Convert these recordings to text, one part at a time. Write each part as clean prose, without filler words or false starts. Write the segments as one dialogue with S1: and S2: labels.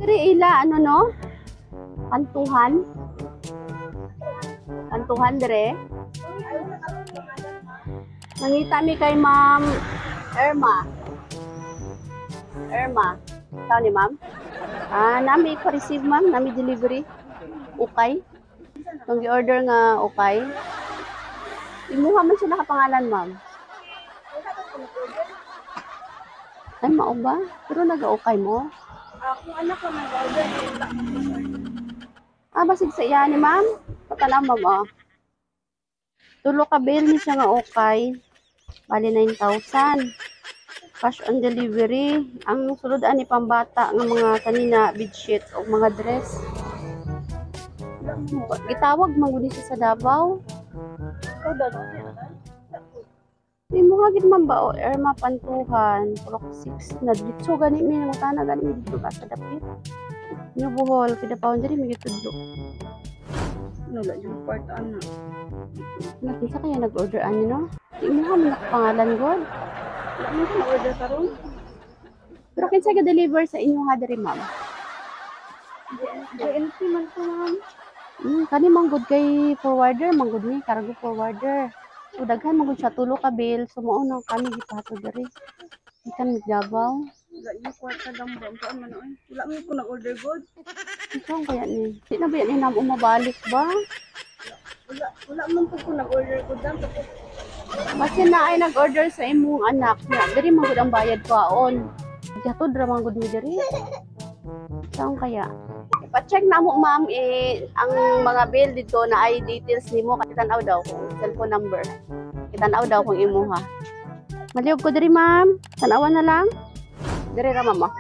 S1: Diri ila ano, no? Pantuhan. Pantuhan dire. Nangita mi kay Ma'am Irma. Irma. Ikaw ni Ma'am? Ah, nami pa-receive, ma'am, nami delivery. Ukay. Kung gi-order nga ukay. Imuha man siya nakapangalan, ma'am. Ay, mao ba? Pero nag-ukay mo?
S2: Ah, kung anak ko nag-order, wala ko order.
S1: Ah, basig sa iya ni ma'am. Patanaw, ma'am, oh. Tulo ka bale ni siya nga ukay. Bali 9,000. Cash on delivery. Ang sulod ani pambata nga mga kanina bedsheet o mga dress. Gitawag man gud ni siya sa Davao.
S2: Ikaw daw, no?
S1: Di mo hagit man ba o Irma Pantuhan, Purok 6 na dito gani mi mutana gani mi dito ba sa dapit. New Bohol kida pa diri mi gitudlo.
S2: Wala yung part ana.
S1: Nakinsa kaya nag-order ani, no? Di mo man nakapangalan god.
S2: Wala mo siya order karon.
S1: Pero kinsa ga-deliver sa inyo ha diri, ma'am?
S2: JNT man to, ma'am.
S1: Kani man gud kay forwarder man gud ni, cargo forwarder. So daghan man gud siya, tulo ka bale, so mao nang kami gipahatod diri. Ikan mig Davao.
S2: Wala yung kwarta dam ba ang man oy. Wala mo ko nag-order god.
S1: Ikaw kaya ni. Di na ba yan ni umabalik ba?
S2: Wala wala man po ko nag-order god dam tapos.
S1: Basta na ay nag-order sa imong anak niya. Diri man gud ang bayad kwaon. Gihatod ra man gud mi diri. Saan kaya? Ipa-check na mo, ma'am, eh, ang mga bill dito na ay details nimo, kitanaw daw kung cellphone number. Kitanaw daw kung imuha. Maliyog ko diri, ma'am. Tanawan na lang. Diri ra, ma'am, oh.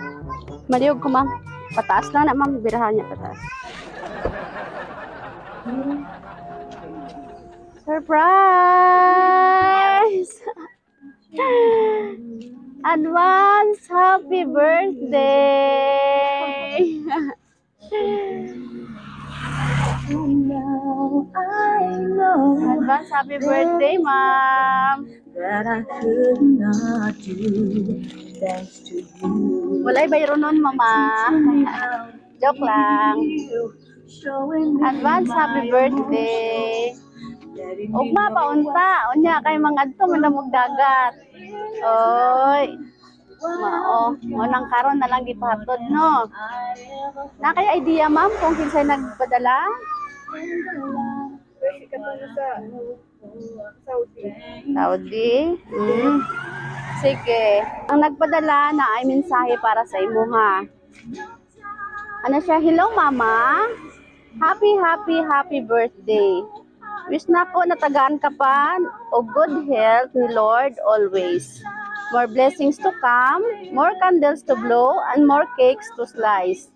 S1: Maliyog ko, ma'am. Pataas lang na, ma'am, birahan niya pataas. Surprise! Advance happy birthday!
S3: Now I know
S1: Advance happy birthday, ma'am!
S3: that I could not do thanks to you.
S1: Walay bayro nun, mama. Joke lang.
S3: Showing me
S1: Advance happy
S3: my
S1: birthday.
S3: letting me
S1: Ugma pa unta. Unya kay mga adto man na dagat. Oy. Mao, mo nang karon na lang gipahatod, no.
S3: I ever
S1: Na kay idea, ma'am, kung kinsay nagpadala?
S2: Pwede ka to sa Saudi.
S1: Saudi. Sige. Ang nagpadala na ay mensahe para sa imuha. Ano siya? "Hello, Mama. Happy, happy, happy birthday. Wish na ko natagaan ka pa o good health ni Lord always. More blessings to come, more candles to blow, and more cakes to slice.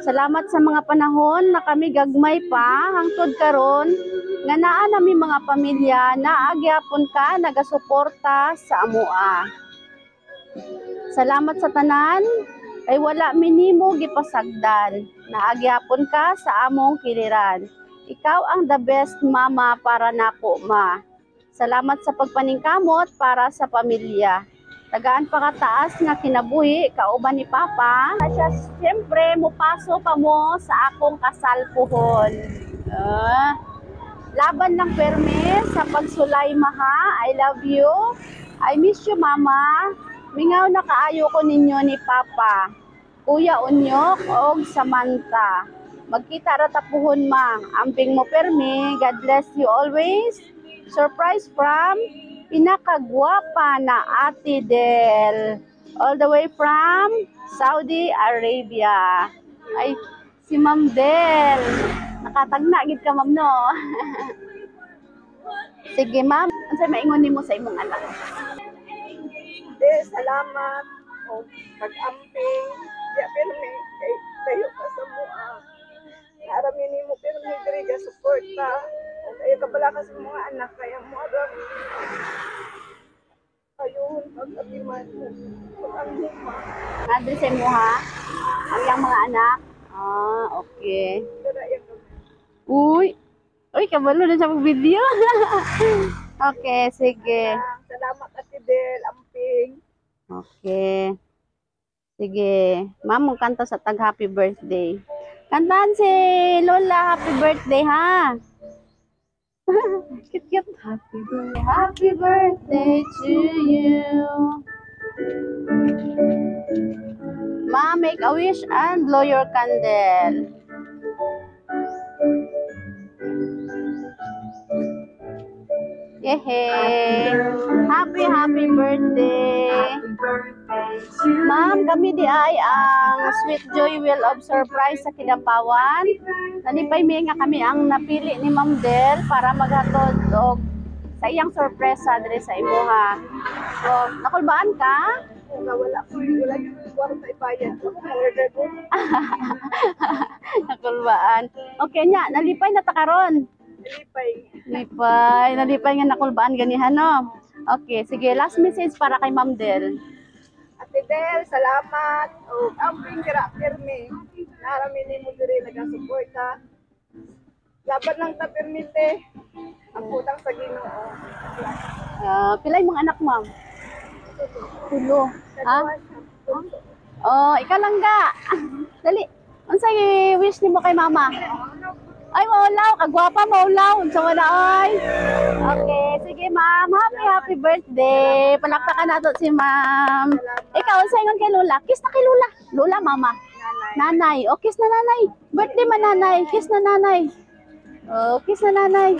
S1: Salamat sa mga panahon na kami gagmay pa hangtod karon nga naa nami mga pamilya, naa gyapon ka nagasuporta sa amoa. Salamat sa tanan kay wala minimo gipasagdan. Naa gyapon ka sa among kiliran. Ikaw ang the best mama para nako, ma. Salamat sa pagpaningkamot para sa pamilya. Tagaan pa ka taas nga kinabuhi kauban ni Papa. Siya siyempre mupaso pa mo sa akong kasal puhon. Ah, laban lang perme sa pagsulay, maha. I love you. I miss you, Mama. Mingaw na kaayo ko ninyo ni Papa, Kuya Unyok og Samantha. Magkita ra ta puhon, ma. Amping mo perme. God bless you always. Surprise from pinakagwapa na Ate Del. All the way from Saudi Arabia." Ay, si Ma'am Del. Nakatagna gid ka, ma'am, no? Sige, ma'am. Unsay maingon nimo sa imong anak?
S2: De, salamat. O pag-amping. Di pirmi kay tayo ka sa mua. Naarami nimo pirmi diri ga suporta. O kaya kabala ka sa mga anak kaya mo aram. Ayun, pag-apiman mo. Pag-amping ma.
S1: Adre sa imo ha? Ang iyang mga anak? Ah, okay.
S2: Dara yang
S1: Uy! Uy, kabalo na siya mag-video. Okay, sige.
S2: Salamat, Ate Del, amping.
S1: Okay. Sige. Ma'am, kanta sa tag happy birthday. Kantahan si Lola, happy birthday, ha? Cute, cute.
S3: Happy birthday.
S1: Happy birthday to you. Ma, make a wish and blow your candle. Yehey! Happy, happy birthday!
S3: Happy birthday to
S1: Ma'am, kami di ay ang Sweet Joy Wheel of Surprise sa Kidapawan. Nalipay mi nga kami ang napili ni Ma'am Del para maghatod og sa iyang sorpresa diri sa imuha. So, nakulbaan ka?
S2: Nga wala ko, wala yung kwarta ibayad. Ako na-order ko.
S1: Nakulbaan. Okay nya, nalipay na ta karon.
S2: Nalipay.
S1: Nalipay, nalipay nga nakulbaan ganihan, no. Okay, sige, last message para kay Ma'am Del.
S2: Ate Del, salamat. O, amping dira pirmi. Narami nimo diri nagasuporta. Laban lang ta pirmi te. Ang putang sa Ginoo.
S1: Ah, pilay mong anak, ma'am? Tulo. Ha? Oh, ikaw lang ga. Dali. Unsay wish nimo kay mama? Ay, maulaw. Kagwapa, maulaw. Unsa wala, ay. Okay, sige, ma'am. Happy, happy birthday. Palakpakan nato si ma'am. Ikaw, unsa ingon kay Lola? Kiss na kay Lola. Lola, mama.
S2: Nanay.
S1: Nanay. O, kiss na nanay. Birthday man, nanay. Kiss na nanay. Oh, kiss na nanay.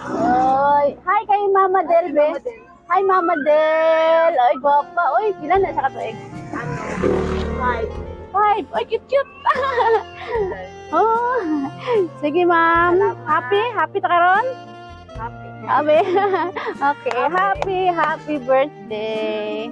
S1: Oy, hi kay Mama Del, be. Hi, Mama Del. Oy, gwapa. Oy, pila na siya katuig?
S2: Ano? 5.
S1: 5. Oy, cute, cute. Oh. Sige, ma'am.
S2: Salamat.
S1: Happy? Happy ta karon?
S2: Happy.
S1: Happy. Okay, happy, happy birthday.